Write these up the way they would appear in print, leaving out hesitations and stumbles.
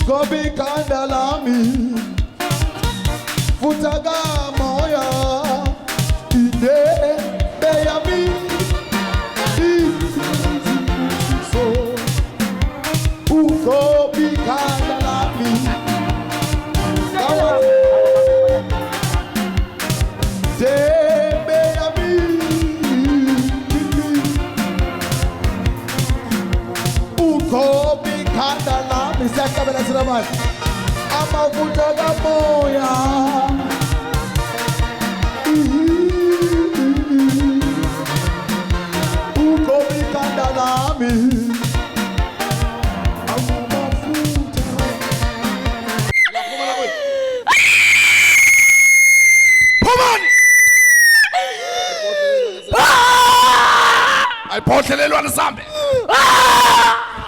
Goba ikhanda lami futha kamoya indebe yami izibusiso ugoba ikhanda lami Debe yami Ugoba ikhanda lami siyahlabela sinamanje amafutha kamoya Ugoba ikhanda lami amafutha. Phumani! Ayiphohlelelwane sambe.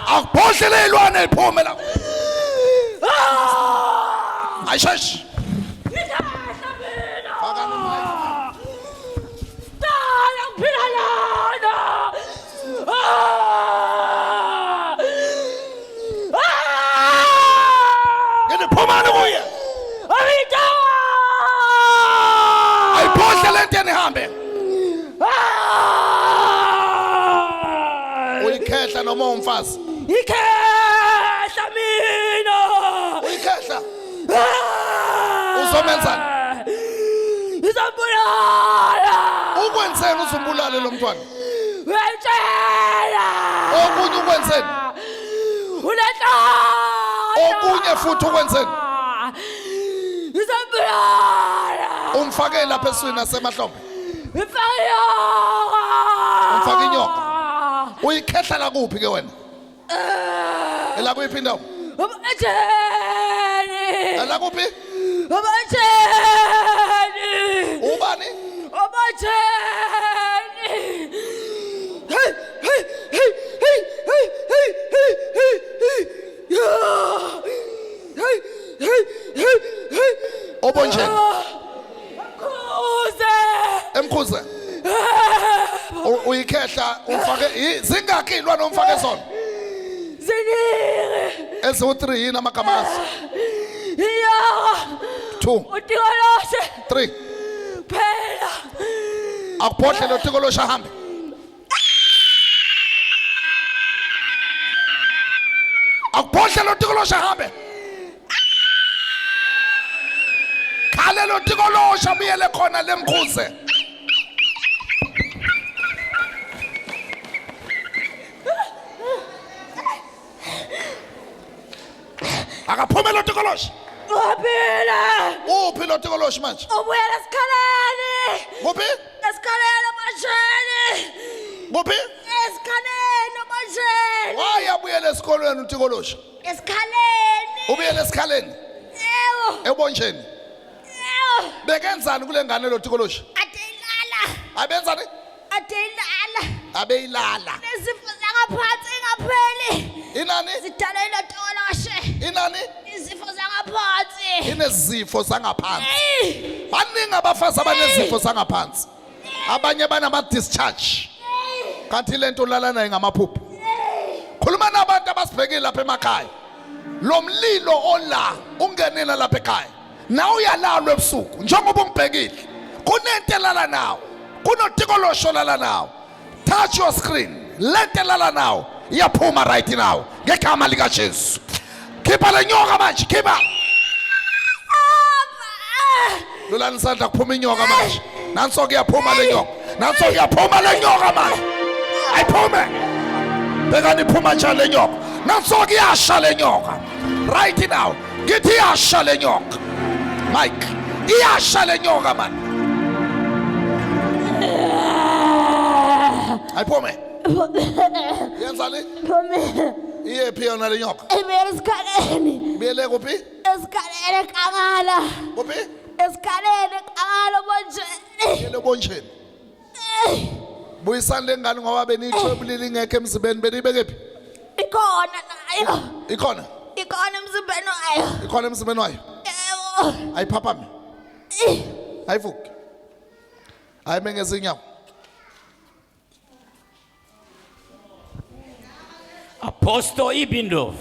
Akuphohlelelwane iphume la. Ayisheshi. Fakani mic. Dala ngiphila lana. Ah! Ah! Ngithi phumani kuye. Amita! Ayiphohle lento enihambe. Ah! Uyikhehla noma umfazi. Ikhehla mina. Uyikhehla. Ah! Uzomenzani? Ngizombulala. Ukwenzeni uzumbulale lo mntwana? Uyayitshela. Okunye ukwenzeni? Unenhlanhla. Okunye futhi ukwenzeni? Ngizombulala. Umfake lapha eswini nasemahlombe. Ngifake inyoka. Umfake inyoka. Uyikhehla la kuphi ke wena? Ela kuyiphi indawo? Ubatsheni. Ela kuphi? Ubatsheni. Ubani? Ubatsheni. Hey, hey, hey, hey, hey, hey, hey, hey, hey. Yeah. Hey, hey, hey, hey. Obonjeni. Mkhuze. Emkhuze. Uyikhehla umfake zingakhi ilwane omfake zona? Ziningi. Eziwu-3 yini amagama azo? Inyoka. 2 Utikoloshe. 3 Phela. Akuphohle lo tikoloshe ahambe. Akuphohle lo tikoloshe ahambe. Khale lo tikoloshe abuyele khona lemkhuze. Akaphume lo tikoloshe. Waphila. Uphi lo tikoloshe manje? Ubuyela esikhaleni. Kuphi? Esikhaleni masheni. Kuphi? Esikhaleni masheni. Why abuyele esikolweni utikoloshe? Esikhaleni. Ubuyele esikhaleni. Yebo. Ebonjeni. Yebo. Bekenzani kule ngane lo tikoloshi? Ade ilala. Abenzani? Ade ilala. Abeyilala. Nezifo zangaphansi ingapheli. Inani? Zidalwe ilo tikoloshe. Inani? Izifo zangaphansi. Inezifo zangaphansi. Ey. Baningi abafazi abanezifo zangaphansi. Abanye banama discharge. Kanti lento ulala naye ngamaphupho. Khuluma nabantu abasibhekile lapha emakhaya. Lo mlilo ola ungenile lapha ekhaya. Nawe uyalalwa ebusuku njengoba ungibhekile. Kunento elala nawo. Kunotikolosho olala nawo. Touch your screen. Lento elala nawo iyaphuma right now ngegama lika Jesu. Khipha le nyoka manje, khipha. Lulani isandla kuphuma inyoka manje. Nanso kuyaphuma le nyoka. Nanso kuyaphuma le nyoka manje. Ayiphume. Bhekani iphuma njani le nyoka. Nanso kuyasha le nyoka. Right now. Ngithi iyasha le nyoka. Mike, iyasha le nyoka man. Ayiphume. Yenzani? Phumile. Iyephi yona le nyoka? Ibuyela esikhaleni. Ibuyele kuphi? Esikhaleni eKangala. Kuphi? Esikhaleni eKangala bonjeni. Ibuyele bonjeni. Buyisani le ngane ngoba beniyithwebulile ingekho emzimbeni beniyibekephi? Ikhona nayo. Ikhona? Ikhona emzimbeni wayo. Ikhona emzimbeni wayo? Yebo. Ayiphaphame. Ayivuki. Ayime ngezinyawo. Apostle Ibindov.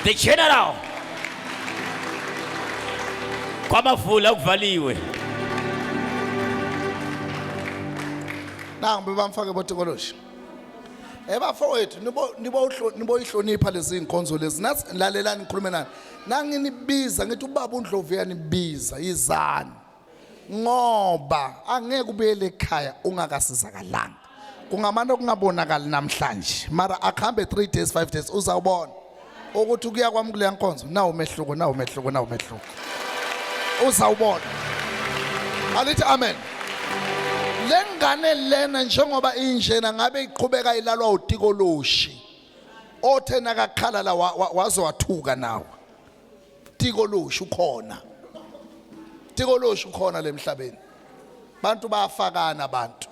The general. Kwamavula kuvaliwe. Nangu bebamfake botikoloshi. Ebafowethu nibo nibo niboyihlonipha lezi inkonzo lezi. Nathi lalelani ngikhulume nani. Nanginibiza ngithi ubaba uNdlovu uyanibiza yizani. Ngoba angeke ubuyele ekhaya ungakasizakalanga. Kungamane kungabonakali namhlanje. Mara akuhambe 3 days 5 days uzawubona ukuthi ukuya kwami kule nkonzo nawu umehluko nawu umehluko nawu umehluko. Uzawubona. Alithi amen. Lengane lena njengoba injena ngabe iqhubeka ilalwa utikoloshi. Othe nakakhala la waze wathuka nawe. Tikoloshi ukhona. Tikoloshi ukhona lemhlabeni. Bantu bayafakana abantu.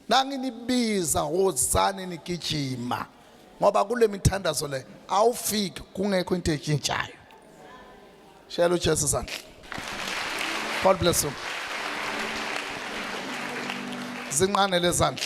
Nanginibiza wozani nigijima. Ngoba kule mithandazo le awufiki kungekho into etshintshayo. Shela uJesu izandla. God bless you. Zinqane lezandla.